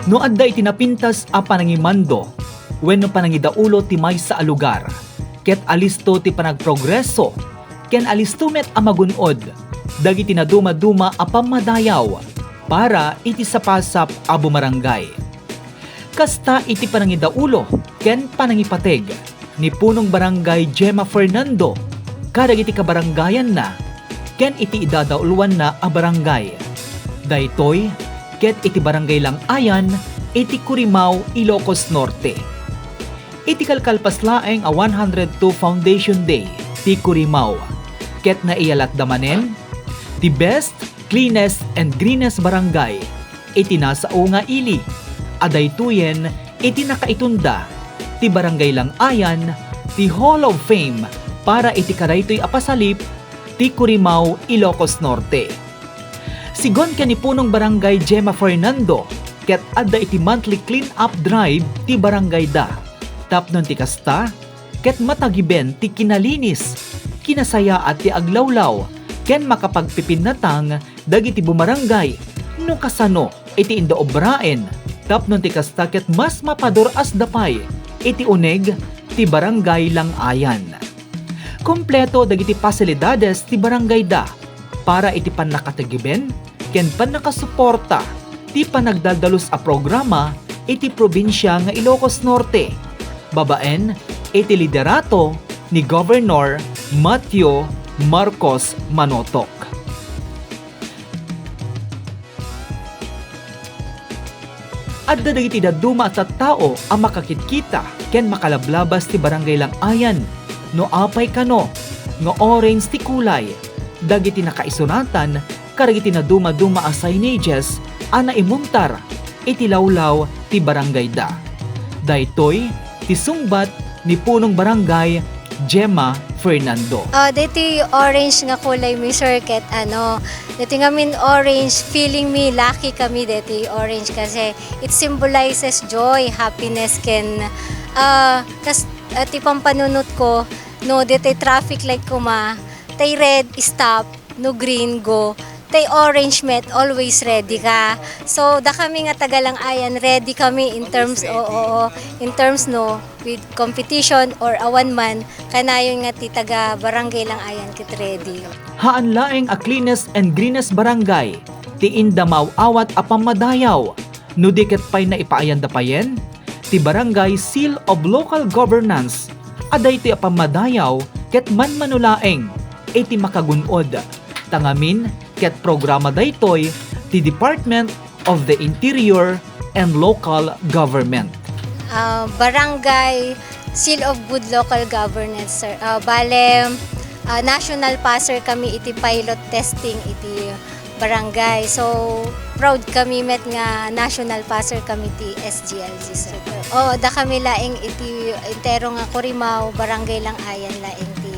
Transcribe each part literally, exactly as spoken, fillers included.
No adda iti napintas a panangimando wenno panangidaulo ti maysa a lugar, ket alisto ti panagprogreso ken alisto met a magun-od dagiti nadumaduma a pammadayaw para iti sapasap a bumarangay. Kasta iti panangidaulo ken panangipateg ni Punong Barangay Gemma Fernando kadagiti kabarangayanna ken iti idadauloanna a barangay. Daytoy ket iti Barangay Lang-ayan iti Curimao, Ilocos Norte. Iti kalkalpas laeng a one hundred two Foundation Day ti Curimao, ket naiyalatda manen ti Best Cleanest and Greenest Barangay iti nasao nga ili, a daytoyen iti nakaitunda ti Barangay Lang-ayan ti Hall of Fame para iti kadaytoy a pasalip ti Curimao, Ilocos Norte. Sigun ken ni Punong Barangay Gemma Fernando, ket adda iti monthly clean-up drive ti barangayda. Tapno ti kasta, ket matagiben ti kinalinis, kinasayaat ti aglawlaw, ken makapagpipinnatang dagiti bumarangay no kasano iti inda obraen, tapno ti kasta ket mas mapadur-asda pay iti uneg ti Barangay Lang-ayan. Kompleto dagiti pasilidades ti barangayda para iti pannakatagiben ken pannakasuporta ti panagdaldalus a programa iti probinsia nga Ilocos Norte, babaen iti liderato ni Governor Mateo Marcos Manotok. Adda dagiti dadduma a tattao a makakitkita ken makalablabas ti Barangay Lang-ayan no apay kano nga orange ti kulay dagiti nakaisuratan kadagiti nadumaduma a signages a naimuntar iti lawlaw ti barangayda. Daytoy ti sungbat ni Punong Barangay Gemma Fernando. Ah, daytoy orange nga kulay mi, sir, ket ano, daytoy ngamin orange, feeling mi lucky kami daytoy orange kasi it symbolizes joy, happiness, ken, ah, kas-, ah, ti pampanunot ko, no, daytoy traffic light koma, tay red, stop, no green, go. Tay orange met, always ready ka. So, dakami nga taga Lang-ayan, ready kami in terms, oo, oo, in terms, no, with competition or awan man, kanayon nga ti taga Barangay Lang-ayan ket ready. Haan laeng a cleanest and greenest barangay ti inda maaw-awat a pammadayaw, no di ket pay naipaayanda payen ti Barangay Seal of Local Governance a daytoy a pammadayaw ket manmano laeng iti makagun-od. Ta ngamin ket programa daytoy ti Department of the Interior and Local Government. Ah, Barangay Seal of Good Local Governance, sir. Ah, bale, ah, national passer kami iti pilot testing iti barangay. So, proud kami met nga national passer kami ti S G L G, sir. Oo, dakami laeng iti entero nga Curimao, Barangay Lang-ayan laeng ti,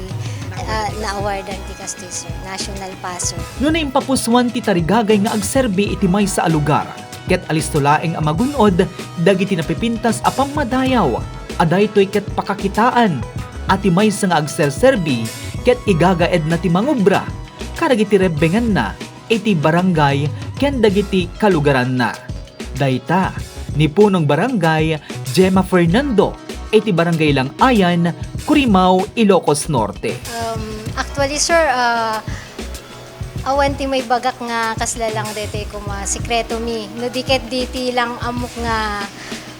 ah, na-awardan ti kastoy, sir. National passer. No naimpapusuan ti tarigagay nga agserbi iti maysa a lugar, ket alisto laeng a magun-od dagiti napipintas a pammadayaw a daytoy ket pakakitaan a ti maysa nga agserserbi ket igagaedna ti mangubra kadagiti rebbenganna iti barangay ken dagiti kalugaranna. Dayta ni Punong Barangay Gemma Fernando iti Barangay Lang-ayan, Curimao, Ilocos Norte. Um, actually, sir, ah, awan ti maibagak nga kasla lang daytoy koma sikreto mi. No di ket diti lang ammok nga,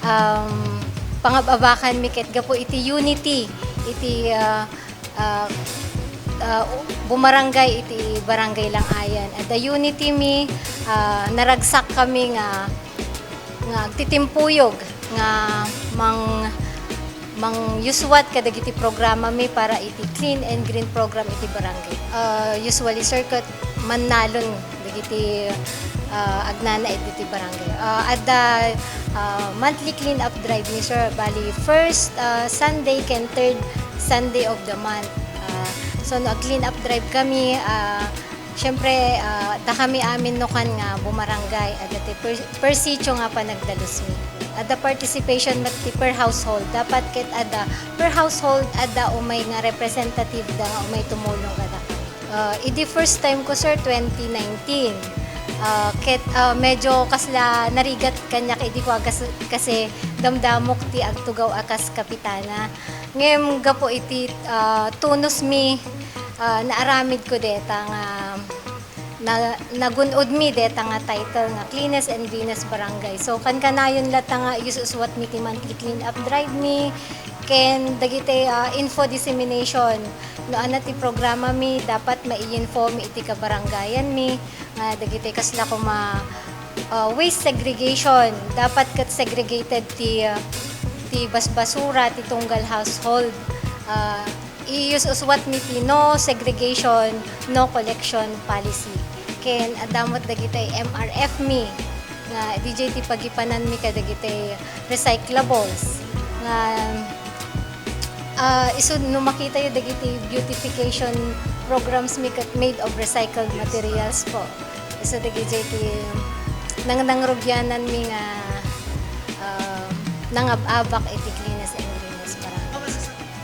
um, pangab-abakan mi ket gapu iti unity, iti, ah, ah, ah, bumarangay iti Barangay Lang-ayan. Adda unity mi, ah, naragsak kami nga, nga agtitimpuyog nga mang-, mangyuswat kadagiti programa mi para iti Clean and Green program iti barangay. Ah, usually, sir, ket mannalon dagiti, ah, agnanaed iti barangay. Ah, adda, ah, monthly clean-up drive ni sir. Bali, first, ah, Sunday ken third Sunday of the month. Ah, so, no, ag-clean-up drive kami, ah, siyempre, ah, dakami amin no kan nga bumarangay, adda ti per, per sitio nga panagdalusmi. Adda participation met ti per household. Dapat ket adda per household, adda umay nga representative da nga umay tumulong kadakami. Ah, idi first time ko, sir, twenty nineteen. Ah, ket, ah, medyo kasla narigat kaniak idi kua kas-, kasi damdamok ti agtugaw a kas kapitana. Ngem gapu iti, ah, tunusmi, ah, naaramidko deta nga na-, nagun-odmi deta nga title nga Cleanest and Greenest Barangay. So, kankanayon latta nga ius-uswatmi ti monthly clean-up drive mi, ken dagiti, ah, info dissemination. No adda ti programami, dapat mai-inform iti kabarangayanmi, nga dagiti kasla koma, ah, waste segregation. Dapat ket segregated ti, ah, ti basbasura, ti tunggal household. Ah, ius-uswatmi ti no segregation, no collection policy. Ken adda met dagiti M R F mi nga D J ti pagipananmi kadagiti recyclables nga, ah, isu no makitayo dagiti beautification programs mi ket made of recycled materials po. Isu dagiti nangnangrugiananmi nga, ah, nangab-abak iti Cleanest and Greenest Barangay.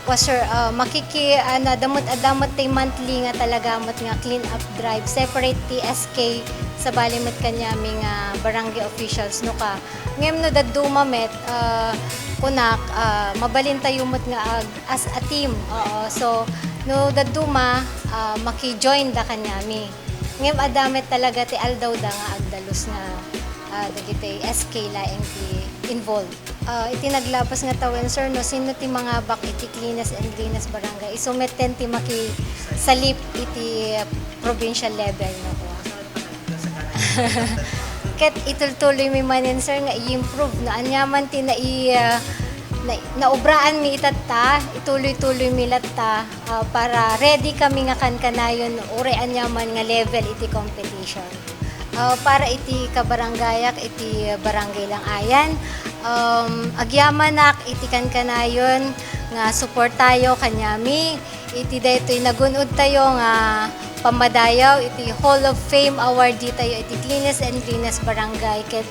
Wa, sir, ah, makiki-, ah, na, adda met, adda met ti monthly nga talaga met nga clean up drive, separate ti S K, sabali met kaniami nga barangay officials, no ka. Ngem no dadduma met, ah, kunak, ah, mabalintayo met nga ag-, as a team. Oo, so, no dadduma, ah, maki-join da kaniami. Ngem adda met talaga ti aldawda nga agdalus nga, ah, dagiti S K laeng ti involved. Ah, iti naglabas nga tawen, sir, no, sino ti mangabak iti Cleanest and Greenest Barangay? Isu metten ti makisalip iti provincial level, no? Ket itultuloymi manen, sir, nga i-improve, no? Aniaman ti nai-, ah, na-, naobraanmi itatta, ituloy-tuloymi latta, ah, para ready kami nga kankanayon, uray aniaman nga level iti competition. Ah, para iti kabarangayak iti Barangay Lang-ayan, um, agyamanak iti kankanayon nga suportayo kaniami iti daytoy nagun-odtayo nga pammadayaw iti Hall of Fame awardee tayo iti Cleanest and Greenest Barangay. Ket,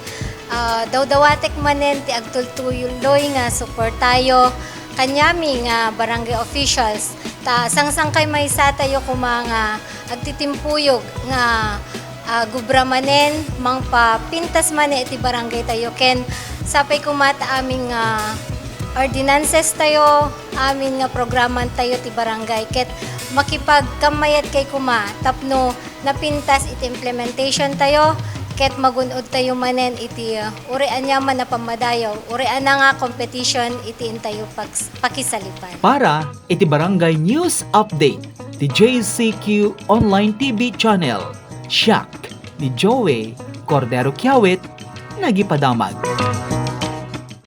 ah, dawdawatek manen ti agtultuloy nga suportayo kaniami nga barangay officials. Ta sangsangkay maysatayo koma nga agtitimpuyog nga, ah, gubra manen, mangpapintas manen iti barangay tayo, ken sapay koma ta amin nga ordinances tayo, amin nga programan tayo ti barangay, ket makipagkammayat kay koma tapno napintas iti implementation tayo, ket magun-od tayo manen iti, uh, uray aniaman a pammadayaw, uray a nga competition iti intayo pag-, pakisalipan. Para iti Barangay News Update ti J C Q Online T V Channel, siak ni Joey Cordero Kiawit, nagipadamag.